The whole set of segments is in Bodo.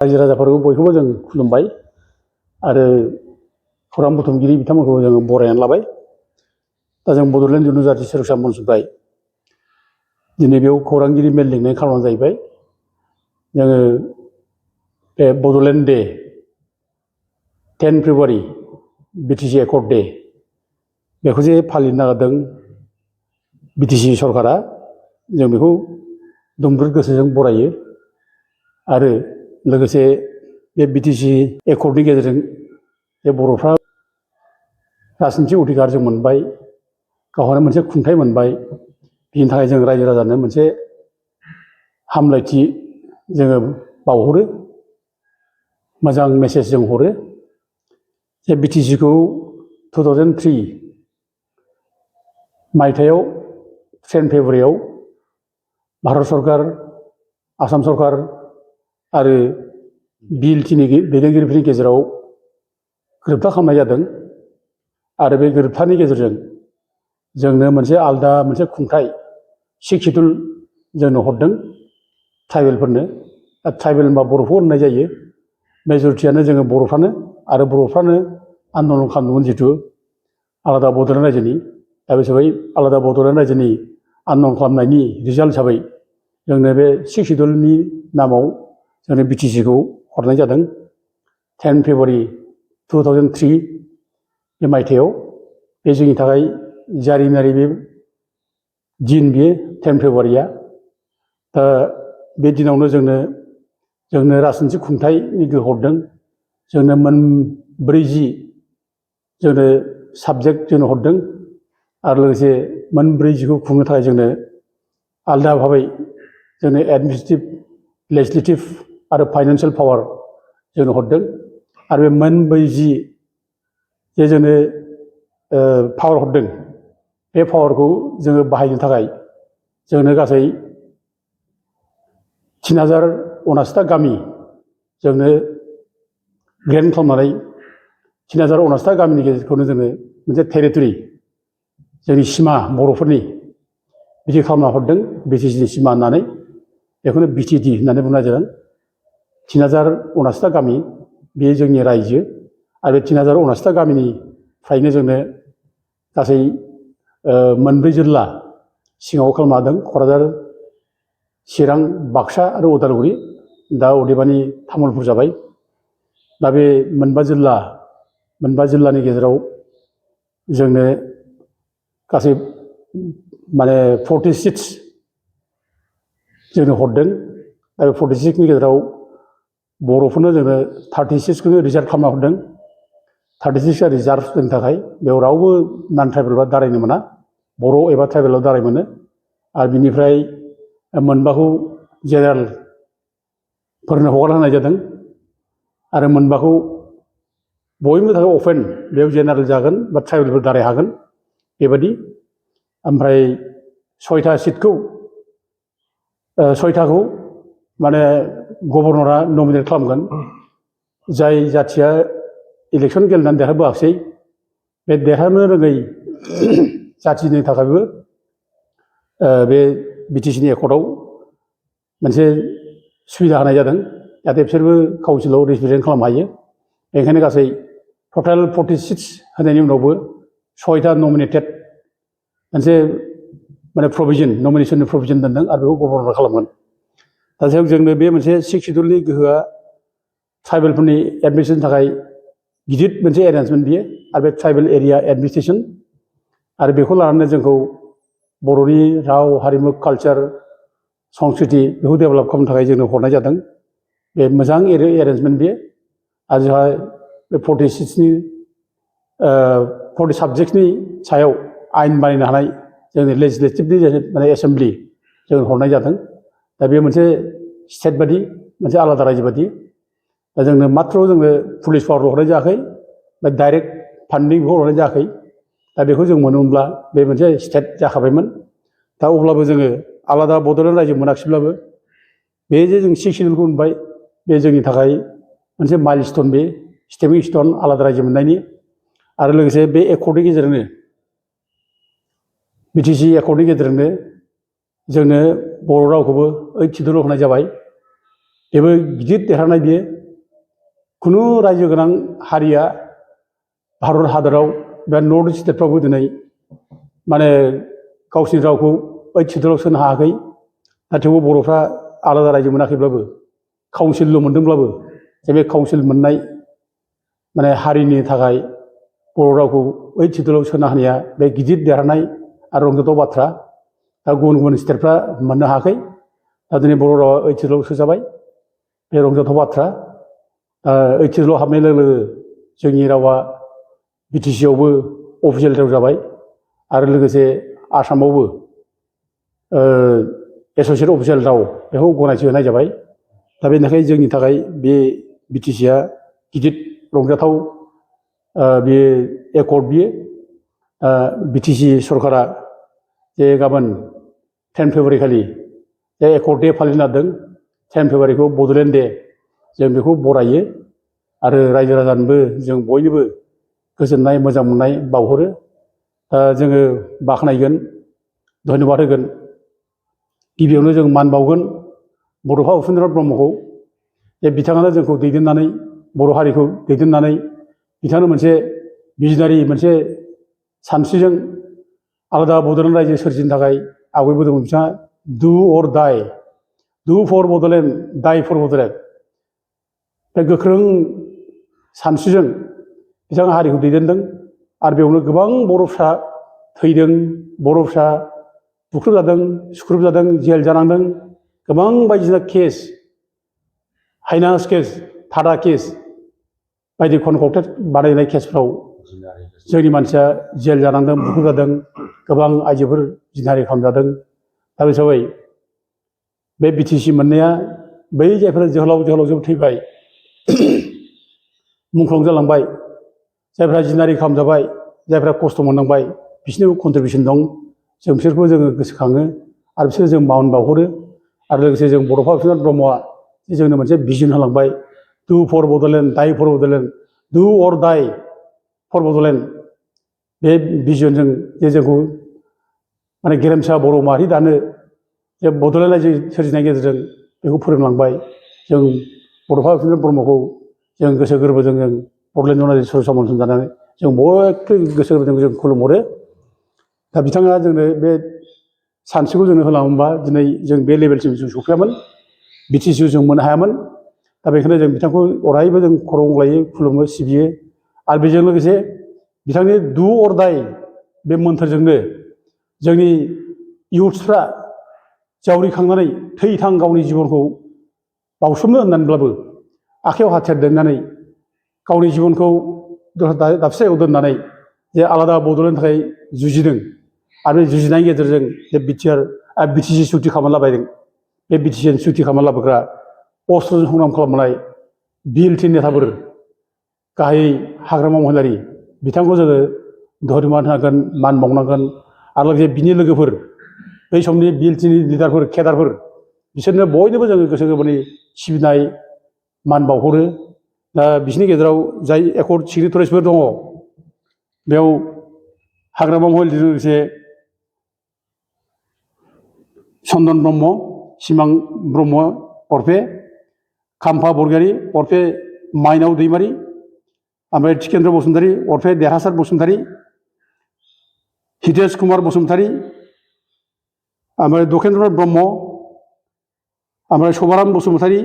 रायजो राजाफोरखौ बयखौबो जों खुलुमबाय आरो खौरां बुथुमगिरि बिथांमोनखौ जों बरायनानै लाबाय। दा जों बड'लेण्ड जनजाति सोरसा मन्चनिफ्राय दिनै बेयाव खौरांगिरि मेल लिंनाय खार'ना जाहैबाय जोङो बे Bodoland day 10 February BTC accord day बेखौ जे फालिनो नागिरदों बिटिसि सरकारा, जों बेखौ दुंब्रुद गोसोजों बरायो आरो लोगोसे बे बिटिसि एकर्डनि गेजेरजों जे बर'फ्रा राजनितिक अधिकार जों मोनबाय, गावहानो मोनसे खुंथाइ मोनबाय, बिनि थाखाय जों रायजो राजानो मोनसे हामलायथि जोङो बावहरो, मोजां मेसेज जों हरो जे बिटिसिखौ 2003 मायथाइयाव 10 फेब्रुवारियाव भारत सरकार, आसाम सरकार आरो बिएलटिनि दैदेनगिरिफोरनि गेजेराव गोरोबथा खालामनाय जादों आरो बे गोरोबथानि गेजेरजों जोंनो मोनसे आलादा मोनसे खुंथाइ 6 सिडुल जोंनो हरदों ट्राइबेलफोरनो। ट्राइबेल होनबा बर'खौ होननाय जायो, मेजरिटियानो जोङो बर'फ्रानो आरो बर'फ्रानो आन्दलन खालामदोंमोन जिहेतु आलादा बड'लेण्ड रायजोनि। दा बे हिसाबै आलादा बड'लेण्ड रायजोनि आन्दलन खालामनायनि रिजाल्ट हिसाबै जोंनो बे 6 सिडुलनि नामाव जोंनो बिटिसिखौ हरनाय जादों 10 फेब्रुवारि 2003 बे मायथाइयाव। बे जोंनि थाखाय जारिमिनारि बे दिन बियो 10 फेब्रुवारिया। दा बे दिनावनो जोंनो राजनितिक खुंथाइनि गोहो हरदों, जोंनो 40 जोंनो साबजेक्ट जोंनो हरदों आरो लोगोसे 40 खुंनो थाखाय जोंनो आलादा भाबै जोंनो एडमिनिस्ट्रेटिभ, लेजिस्लेटिभ आरो फाइनान्सियेल पावार जोंनो हरदों आरो बे 40 जे जोंनो पावार हरदों, बे पावारखौ जोङो बाहायनो थाखाय जोंनो गासै 3079 गामि जोंनो ग्रेन्ट खालामनानै 3079 गामिनि गेजेरखौनो जोङो मोनसे टेरिटरि, जोंनि सिमा बर'फोरनि बिदि खालामना हरदों, बिटिसिनि सिमा होननानै। बेखौनो बिटिडि होननानै बुंनाय जादों। 3079 गामि बेयो जोंनि रायजो आरो बे 3079 गामिनिफ्रायनो जोंनो गासै 4 जिल्ला सिङाव खालामनो हादों, क'क्राझार, चिरां, बाक्सा आरो उदालगुरि। दा अदेबानि तामुलपुर जाबाय। दा बे 4 जिल्लानि गेजेराव जोंनो गासै 46 जोंनो हरदों। दा बे 46नि गेजेराव बर'फोरनो जोंनो 36खौनो रिजार्भ खालामना हरदों। 36आ रिजार्भ जोंनि थाखाय, बेयाव रावबो नन ट्राइबेलफ्रा दारायनो मोना, बर' एबा ट्राइबेलाव दाराय मोनो। आरो बिनिफ्राय 4खौ जेनेरेलफोरनो हगारना होनाय जादों आरो 4खौ बयनिबो थाखाय अपेन, बेयाव जेनेरेल जागोन बा ट्राइबेलफोर दाराय हागोन बेबायदि। ओमफ्राय 6था सिटखौ 6थाखौ माने गभर्नरा नमिनेट खालामगोन। जाय जाथिया इलेक्सन गेलेनानै देरहाबोआखिसै, बे देरहानो रोङै जाथिनि थाखायबो बे बिटिसिनि एकर्डआव मोनसे सुबिदा होनाय जादों, जाहाथे बिसोरबो काउन्सिलाव रिप्रेजेन्ट खालामनो हायो। बेनिखायनो गासै टटेल 46 होनायनि उनावबो 6था नमिनेटेड मोनसे माने प्रभिजन, नमिनेसननि प्रभिजन दोनदों आरो बेखौ गभर्नर खालामगोन। दा जोंनो बे मोनसे 6 सिडुलनि गोहोआ ट्राइबेलफोरनि एडमिनिस्ट्रेसननि थाखाय गिदिर मोनसे एरेन्जमेन्ट बियो आरो बे ट्राइबेल एरिया एडमिनिस्ट्रेसन आरो बेखौ लानानै जोंखौ बर'नि राव, हारिमु, कालचार, संस्कृति बेखौ डेभेलप खालामनो थाखाय जोंनो हरनाय जादों। बे मोजां एरेन्जमेन्ट बियो। आरो जोंहा बे 40 साबजेक्टनि सायाव आयेन बानायनो हानाय जोंनि लेजिस्लेटिभनि माने एसेमब्लि जों हरनाय जादों। दा बे मोनसे स्टेट बादि, मोनसे आलादा रायजो बादि। दा जोंनो पुलिस पावारल' हरनाय जायाखै, बा डाइरेक्ट फान्डिंबो हरनाय जायाखै। दा बेखौ जों मोनोमोनब्ला बे मोनसे स्टेट जाखाबायमोन। दा अब्लाबो जोङो आलादा बड'लेण्ड रायजो मोनाखिसैब्लाबो बे जे जों 6 सिडुलखौ मोनबाय, बे जोंनि थाखाय मोनसे माइलस्टन, बे स्टेपिं स्टन आलादा रायजो मोननायनि। आरो लोगोसे बे एकर्डनि गेजेरजोंनो, बिटिसि एकर्डनि गेजेरजोंनो जोंनो बर' रावखौबो 8 सिडुलाव होनाय जाबाय। बेबो गिदिर देरहानाय बियो खुनु रायजो गोनां हारिया भारत हादराव बा नर्थ इस्ट स्टेटफ्रावबो दिनै माने गावसिनि रावखौ ओइथ सिडुलाव सोनो हायाखै दा थेवबो बर'फ्रा आलादा रायजो मोनाखैब्लाबो काउन्सिलल' मोनदोंब्लाबो जे बे काउन्सिल मोननाय माने हारिनि थाखाय बर' रावखौ ओइथ सिडुलाव सोनो हानाया बे गिदिर देरहानाय आरो रंजाथाव बाथ्रा दा गुबुन गुबुन स्टेटफ्रा मोननो हायाखै दा दिनै बर' रावा ओइथ सिडुलाव सोजाबाय बे रंजाथाव बाथ्रा ओइथ सिडुलाव हाबनाय लोगो लोगो जोंनि रावा बिटिसि आवबो अफिसियेल राव जाबाय आरो लोगोसे आसामावबो एस'सियेट अफिसियेल राव बेखौ गनायथि होनाय जाबाय दा बेनि थाखाय जोंनि थाखाय बे बिटिसिआ गिदिर रंजाथाव बे एकर्ड बियो बिटिसि सरकारा जे गाबोन 10 फेब्रुवारि खालि जे एकर्ड दे फालिनो नागिरदों 10 फेब्रुवारिखौ बड'लेण्ड दे जों बेखौ बरायो आरो रायजो राजानोबो जों बयनोबो गोजोननाय मोजां मोननाय बावहरो जोङो बाख्नायगोन धन्यबाद होगोन गिबियावनो जों मान बावगोन बड'फा उपेन्द्रनाथ ब्रह्मखौ जे बिथाङानो जोंखौ दैदेननानै बर' हारिखौ दैदेननानै बिथाङानो मोनसे बिजनारि मोनसे सानस्रिजों आलादा बड'लेण्ड रायजो सोरजिनो थाखाय आवगायबोदोंमोन बिथाङा डु अर डाइ डु फर बड'लेण्ड डाइ फर बड'लेण्ड बे गोख्रों सानस्रिजों बिथाङा हारिखौ दैदेनदों आरो बेयावनो गोबां बर' फिसा थैदों बर' फिसा बुख्रुबजादों सुख्रुबजादों जेल जानांदों गोबां बायदिसिना केस हाइनास केस थाडा केस बायदि कनकक्टेड बानायनाय केसफ्राव जोंनि मानसिया जेल जानांदों बुख्रुबजादों गोबां आइजोफोर जिनाहारि खालामजादों दा बे हिसाबै बे बिटिसि मोननाया बै जायफोर जोहोलावजोफोर थैबाय मुंख्लं जालांबाय जायफ्रा जिनाहारि खालामजाबाय जायफ्रा खस्थ' मोननांबाय बिसोरनिबो कन्ट्रिबिउसन दं जों बिसोरखौ जोङो गोसोखाङो आरो बिसोर जों मान बावहरो आरो लोगोसे जों बड'फा उपेन्द्रनाथ ब्रह्मआ जोंनो मोनसे भिजन होलांबाय डु फर बड'लेण्ड डाइ फर बड'लेण्ड डु अर डाइ फर बड'लेण्ड बे भिजनजों जे जोंखौ माने गेरेमसा बर' माहारि दानो जे बड'लेण्ड रायजो सोरजिनायनि गेजेरजों बेखौ फोरोंलांबाय जों बड'फा उपेन्द्रनाथ ब्रह्मखौ जों गोसो गोरबोजों जों बड'लेण्ड अनारि समान जानानै जों बयबो गोसो गोरबोजों जों खुलुमहरो दा बिथाङा जोंनो बे सानस्रिखौ जोंनो होलाङोबा दिनै जों बे लेभेलसिम जों सफैयामोन बिटिसिखौ जों मोननो हायामोन दा बेखायनो जों बिथांखौ अरायबो जों खर' गंग्लायो खुलुमो सिबियो आरो बेजों लोगोसे बिथांनि डु अर डाइ बे मोन्थोरजोंनो जोंनि इयुथ्सफ्रा जावरिखांनानै थैथां गावनि जिबनखौ बावसोमनो होननानैब्लाबो आखाइयाव हाथियार दोननानै गावनि जिबनखौ दाबसे जायगायाव दोननानै जे आलादा बड'लेण्डनि थाखाय जुजिदों आरो बे जुजिनायनि गेजेरजों जे बिटिसि सुक्ति खालामना लाबायदों बे बिटिसि सुक्ति खालामना लाबोग्रा अस्त्रजों संग्राम खालामनाय बिएलटि नेताफोर गाहायै हाग्रामा महिलारि बिथांखौ जोङो धन्यबाद होनांगोन मान बावनांगोन आरो लोगोसे बिनि लोगोफोर बै समनि बिएलटिनि लिडारफोर केडारफोर बिसोरनो बयनोबो जोङो गोसो गोरबोनि सिबिनाय मान बावहरो दा बिसोरनि गेजेराव जाय एकर्ड सिगनेटारिसफोर दङ बेयाव हाग्रामा महिलारिजों लोगोसे चन्दन ब्रह्म सिमां ब्रह्म अरफे खाम्फा बरगयारि अरफे माइनाव दैमारि ओमफ्राय टिकेन्द्र बसुमतारी अरफे देरहासार बसुमतारी हितेश कुमार बसुमतारी ओमफ्राय दकेन्द्रनाथ ब्रह्म ओमफ्राय सभाराम बसुमतारी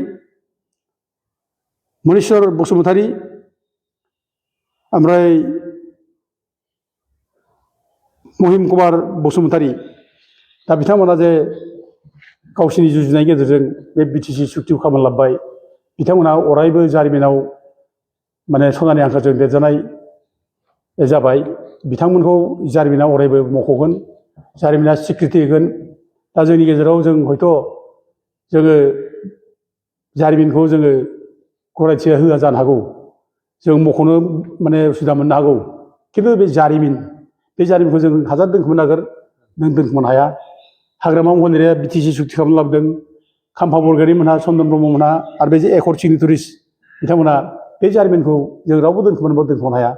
मनिस्वर बसुमतारी ओमफ्राय महिम कुमार बसुमतारी दा बिथांमोना जे गावसिनि जुजिनायनि गेजेरजों बे बिटिसि सुक्तिखौ खालामना लाबाय बिथांमोना अरायबो जारिमिनाव माने सनानि आंखालजों लिरजानाय जाबाय बिथांमोनखौ जारिमिना अरायबो मख'गोन जारिमिना स्वीकृति होगोन दा जोंनि गेजेराव जों हयथ' जोङो जारिमिनखौ जोङो गनायथि होआ जानो हागौ जों मख'नो माने उसुबिदा मोननो हागौ खिन्थु बे जारिमिनखौ जों हाजार दोनखोमानो नागिर नों दोनखोमानो हाया हाग्रामा महिलारिया बिटिसि सुक्ति खालामना लाबोदों खाम्फा बरगयारि मोनहा चन्दन ब्रह्म मोनहा आरो बे जे एकर्ड सिगनेटारिस बिथांमोना बे जारिमिनखौ जों रावबो दोनखोमानो हाया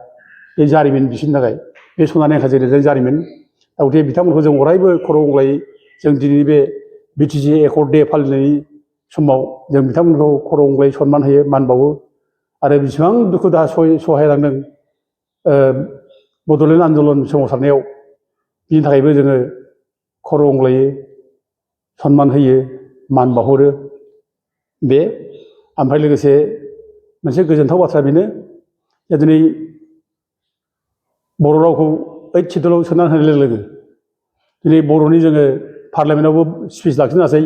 बे जारिमिन बिसोरनि थाखाय बे सनानि आंखालजों लिरजानाय जारिमिन दा गथिखे बिथांमोनखौ जों अरायबो खर' गंग्लायै जों दिनैनि बे बिटिसि एकर्ड दे फालिनायनि समाव जों बिथांमोनखौ खर' गंग्लाय सनमान होयो मान बावो आरो बेसेबां दुखु दाहा सहायलांदों बड'लेण्ड आन्दलन सोमावसारनायाव बिनि थाखायबो जोङो खर' गंग्लायो सनमान होयो मान बावहरो बे ओमफ्राय लोगोसे मोनसे गोजोनथाव बाथ्रा बेनो जे दिनै बर' रावखौ 8 सिडुलाव सोनानै होनाय लोगो लोगो दिनै बर'नि जोङो पार्लियामेन्टआवबो स्पिच लाखिनो हासै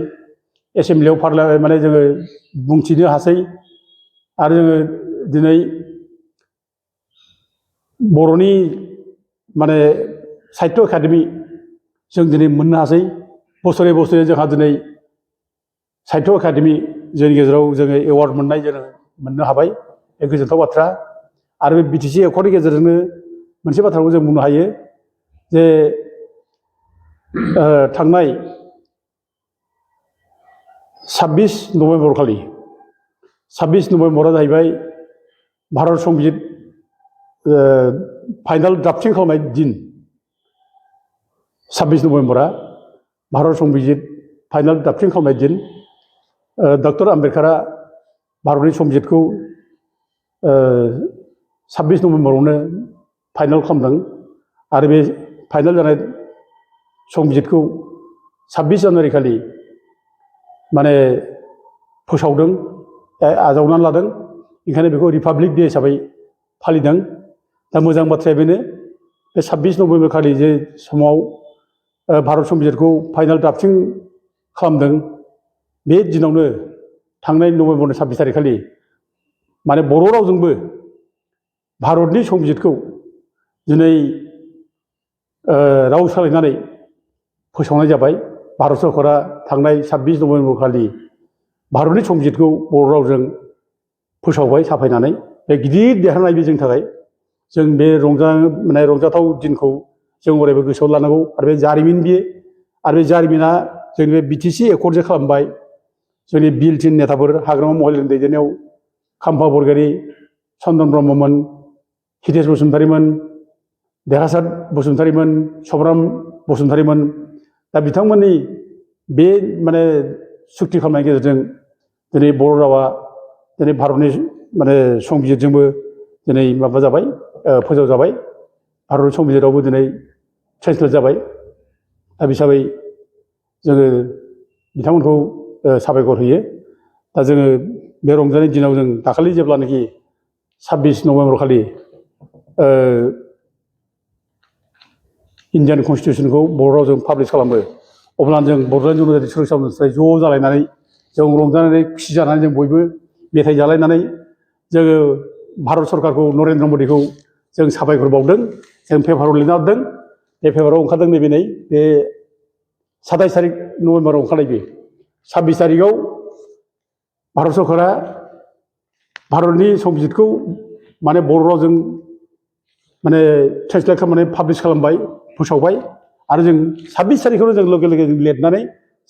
एसेमब्लियाव माने जोङो बुंथिनो हासै आरो जोङो दिनै बर'नि माने साहित्य एकाडेमि जों दिनै मोननो हासै बोसोरै बोसोरै जोंहा दिनै साहित्य एकाडेमि जोंनि गेजेराव जोङो एवार्ड मोननाय जों मोननो हाबाय बे गोजोनथाव बाथ्रा आरो बे बिटिसि एकर्डनि गेजेरजोंनो मोनसे बाथ्राखौ जों बुंनो हायो जे थांनाय 26 नभेम्बर खालि 26 नभेम्बरा जाहैबाय भारत संबिजित फाइनाल ड्राफ्टिं खालामनाय दिन 26 नभेम्बरा भारत संबिजित फाइनाल ड्राफ्टिं खालामनाय दिन डक्टर आम्बेडकारा भारतनि संबिजितखौ 26 नभेम्बरावनो फाइनाल खालामदों आरो बे फाइनाल जानाय संबिजितखौ 26 जानुवारि खालि माने फोसावदों आजावनानै लादों ओंखायनो बेखौ रिपाब्लिक डे हिसाबै फालिदों दा मोजां बाथ्राया बेनो बे 26 नभेम्बर खालि जे समाव भारत संबिजितखौ फाइनाल ड्राफ्टिं खालामदों बे दिनावनो थांनाय नभेम्बरनि 26 थारिख खालि माने बर' रावजोंबो भारतनि संबिजितखौ दिनै राव सोलायनानै फोसावनाय जाबाय भारत सरकारा थांनाय 26 नभेम्बर खालि भारतनि संबिजितखौ बर' रावजों फोसावबाय साफायनानै बे गिदिर देरहानाय बे जोंनि थाखाय जों बे रंजाथाव दिनखौ जों अरायबो गोसोआव लानांगौ आरो बे जारिमिन बियो आरो बे जारिमिना जोंनि बे बिटिसि एकर्डजों खालामबाय जोंनि बिएलटि नेताफोर हाग्रामा महिलारिनि दैदेननायाव खाम्फा बरगयारी चन्दन ब्रह्ममोन हितेश बसुमतारीमोन देरहासार बसुमतारीमोन समराम बसुमतारीमोन दा बिथांमोननि बे माने सुक्ति खालामनायनि गेजेरजों दिनै बर' रावा दिनै भारतनि माने संबिजितजोंबो दिनै माबा जाबाय फोसावजाबाय भारतनि संबिजितावबो दिनै ट्रेन्सलेट जाबाय दा हिसाबै जोङो बिथांमोनखौ साबायखर होयो दा जोङो बे रंजानाय दिनाव जों दाखालि जेब्लानाखि 26 नभेम्बर खालि इन्डियान कन्स्टिटिउसनखौ बर' रावजों पाब्लिस खालामो अब्ला जों बड'लेण्ड जनजाति सोलोंसा आफादनिफ्राय ज' जालायनानै जों रंजानानै खुसि जानानै जों बयबो मेथाइ जालायनानै जोङो भारत सरकारखौ नरेन्द्र मदिखौ जों साबायखर बावदों जों पेपाराव लिरना हरदों बे पेपाराव ओंखारदों नैबे नै बे 27 थारिख नभेम्बराव ओंखारनाय बे 26 तारिखआव भारत सरकारा भारतनि संबिजितखौ माने बर' रावजों माने ट्रेन्सलेट खालामनानै पाब्लिस खालामबाय फोसावबाय आरो जों 26 तारिखआवनो जों लोगो लोगो लिरनानै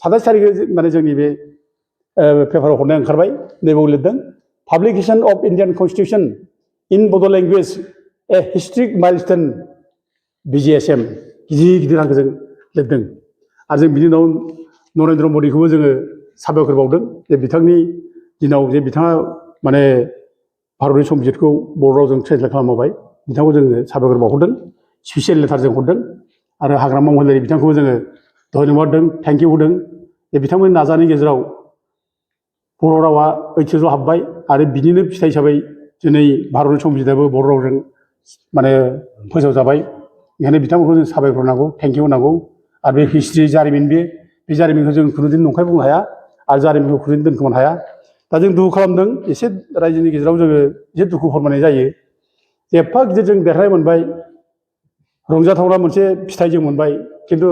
27 तारिखआव माने जोंनि बे पेपाराव हरनाय ओंखारबाय नैबाव लिरदों पाब्लिकेशन अफ इन्डियान कन्स्टिटिउसन इन बड' लेंगुवेज ए हिस्ट्रिक माइलस्टोन BGSM गिदिर गिदिर हांखोजों लिरदों आरो जों बिनि उनाव नरेन्द्र मदिखौबो जोङो साबायखर बावदों जे बिथांनि दिनाव जे बिथाङा माने भारतनि संबिजितखौ बर' रावजों ट्रेन्सलेट खालामहोबाय बिथांखौ जोङो साबायखर बावहरदों स्पेसियेल लेटारजों हरदों आरो हाग्रामा महिलारि बिथांखौबो जोङो धन्यबाद होदों थेंक इउ होदों जे बिथांमोननि नाजानायनि गेजेराव बर' रावा ओइटिएसआव हाबबाय आरो बिनिनो फिथाइ हिसाबै दिनै भारतनि संबिजिताबो बर' रावजों माने फोसावजाबाय ओंखायनो बिथांमोनखौ जों साबायखर होनांगौ थेंक इउ होनांगौ आरो बे हिस्ट्रि जारिमिन बे जारिमिनखौ जों खुनुदिन नंखाय बुंनो हाया आरो जारिमिनखौ खुनुदिन दोनखोमानो हाया दा जों दुखु खालामदों एसे रायजोनि गेजेराव जोङो एसे दुखु फोरमायनाय जायो एफा गिदिर जों देरहानाय मोनबाय रंजाथावना मोनसे फिथाइ जों मोनबाय खिन्थु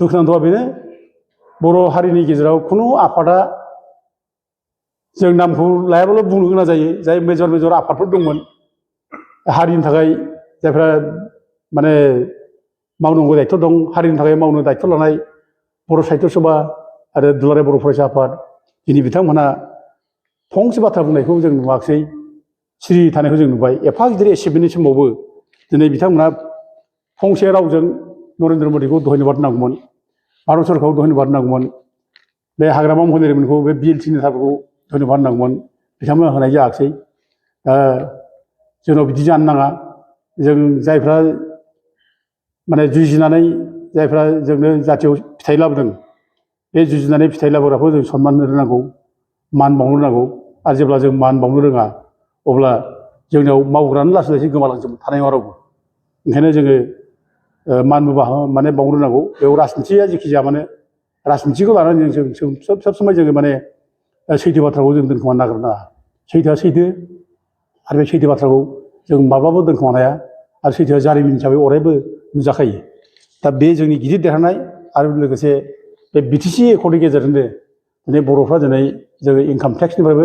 दुखुनांथावा बेनो बर' हारिनि गेजेराव खुनु आफादा जों नामखौ लायाबाल' बुंनो गोनां जायो जाय मेजर मेजर आफादफोर दंमोन हारिनि थाखाय जायफ्रा माने मावनांगौ दायथ' दं हारिनि थाखाय मावनो दायथ' लानाय बर' साहित्य सभा आरो दुलाराय बर' फरायसा आफाद दिनै बिथांमोनहा फंसे बाथ्रा बुंनायखौ जों नुवाखिसै सिरि थानायखौ जों नुबाय एफा गिदिर एसिभमेन्टनि समावबो दिनै बिथांमोनहा फंसे रावजों नरेन्द्र मदिखौ धन्यबाद होनांगौमोन भारत सरकारखौ धन्यबाद होनांगौमोन बे हाग्रामा महिलारिमोनखौ बे BLT नेताफोरखौ धन्यबाद होनांगौमोन बिथांमोना होनाय जायाखिसै जोंनाव बिदि जानो नाङा जों जायफ्रा माने जुजिनानै जायफ्रा जोंनो जाथियाव फिथाइ लाबोदों बे जुजिनानै फिथाइ लाबोग्राखौ जों सनमान होनो रोंनांगौ मान बावनो रोंनांगौ आरो जेब्ला जों मान बावनो रोङा अब्ला जोंनियाव मावग्रानो लासै लासै गोमालांजोबनो थानाय नङा रावबो ओंखायनो जोङो मानबो माने बावनो रोंनांगौ बेयाव राजनितिया जेखि जाया मानो राजनितिखौ लानानै जों सब समाय जोङो माने सैथो बाथ्राखौ जों दोनखोमानो नागिरनो नाङा सैथोआ सैथो आरो बे सैथो बाथ्राखौ जों माब्लाबाबो दोनखोमानो हाया आरो सैथोआ जारिमिन हिसाबै अरायबो नुजाखायो दा बे जोंनि गिदिर देरहानाय आरो लोगोसे बे BTC एकर्डनि गेजेरजोंनो दिनै बर'फ्रा दिनै जोङो इनकाम टेक्सनिफ्रायबो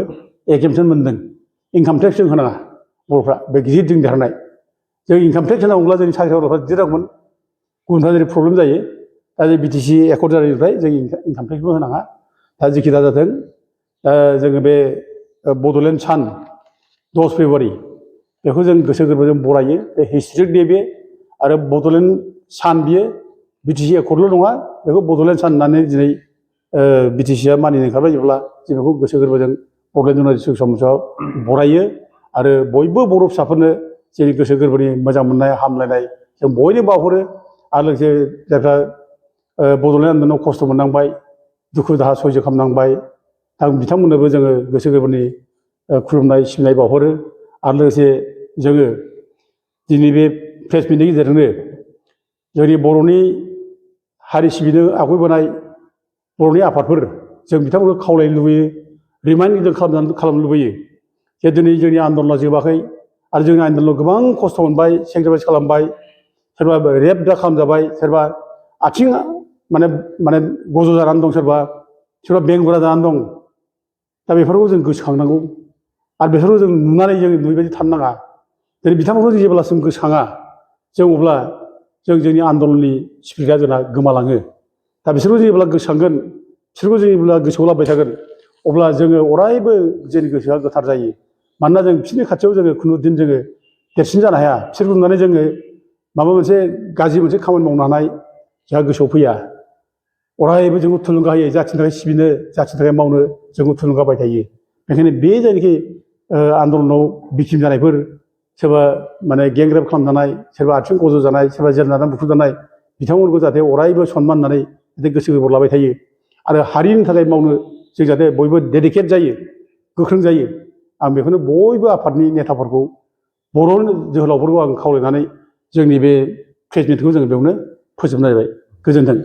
एगजेमसन मोनदों इनकाम टेक्स जों होनाङा बर'फ्रा बे गिदिर जों देरहानाय जों इनकाम टेक्स होनांगौब्ला जोंनि साख्रि आवलाफ्रा दिरांगौमोन गुबुनफ्रा जेरै प्रब्लेम जायो दा जों BTC एकर्ड जानायनिफ्राय जों इनकाम टेक्सबो होनाङा दा जेखि दा जाथों जोङो बे बड'लेण्ड सान 10 फेब्रुवारि बेखौ जों गोसो गोरबोजों बरायो बे हिस्ट्रिक डे बे आरो बड'लेण्ड सान बियो BTC एकर्डल' नङा बेखौ बड'लेण्ड सान होननानै दिनै BTCआ मानिनो ओंखारबाय जेब्ला जों बेखौ गोसो गोरबोजों बड'लेण्ड जुनालिस्ट समाजाव बरायो आरो बयबो बर' फिसाफोरनो जोंनि गोसो गोरबोनि मोजां मोननाय हामलायनाय जों बयनो बावहरो आरो लोगोसे जायफ्रा बड'लेण्ड आन्दलनाव खस्थ' मोननांबाय दुखु दाहा सयज' खालामनांबाय दा बिथांमोननोबो जोङो गोसो गोरबोनि खुलुमनाय सिबिनाय बावहरो आरो लोगोसे जोङो दिनै बे प्रेस मिटनि गेजेरजोंनो जोंनि बर'नि हारि सिबिनो आवगायबोनाय बर'नि आफादफोर जों बिथांमोनखौ खावलायनो लुबैयो रिमाइन्ड खालामनो लुबैयो जे दिनै जोंनि आन्दलना जोबाखै आरो जोंनि आन्दलनाव गोबां खस्थ' मोनबाय सेक्रिफाइस खालामबाय सोरबा रेप दा खालामजाबाय सोरबा आथिं माने गज' जानानै दं सोरबा बेंगुरा जानानै दं दा बेफोरखौ जों गोसोखांनांगौ आरो बेफोरखौ जों नुनानै जों नुयैबायदि थानो नाङा दिनै बिथांमोनखौ जेब्लासिम गोसोखाङा जों अब्ला जोंनि आन्दलननि स्पिरिटआ जोंना गोमालाङो दा बिसोरखौ जेब्ला गोसोखांगोन बिसोरखौ जेब्ला गोसोआव लाबोबाय थागोन अब्ला जोङो अरायबो जोंनि गोसोआ गोथार जायो मानोना जों बिसोरनि खाथियाव जोङो खुनु दिन जोङो देरसिन जानो हाया बिसोरखौ नुनानै जोङो माबा मोनसे गाज्रि मोनसे खामानि मावनो हानाय जोंहा गोसोआव फैया अरायबो जोंखौ थुलुंगा होयो जाथिनि थाखाय सिबिनो जाथिनि थाखाय मावनो जोंखौ थुलुंगा होबाय थायो बेनिखायनो बे जायनाखि आन्दलनाव भिक्टिम जानायफोर सोरबा माने गेंरेप खालामजानाय सोरबा आथिं गज' जानाय सोरबा जेल जानानै बुख्रुबजानाय बिथांमोनखौ जाहाथे अरायबो सनमान होनानै जाहाथे गोसो गोरबोआव लाबाय थायो आरो हारिनि थाखाय मावनो जों जाहाथे बयबो डेडिकेट जायो गोख्रों जायो आं बेखौनो बयबो आफादनि नेताफोरखौ बर' जोहोलावफोरखौ आं खावलायनानै जोंनि बे प्रेस मिटखौ जोङो बेयावनो फोजोबनाय जाबाय गोजोन्थों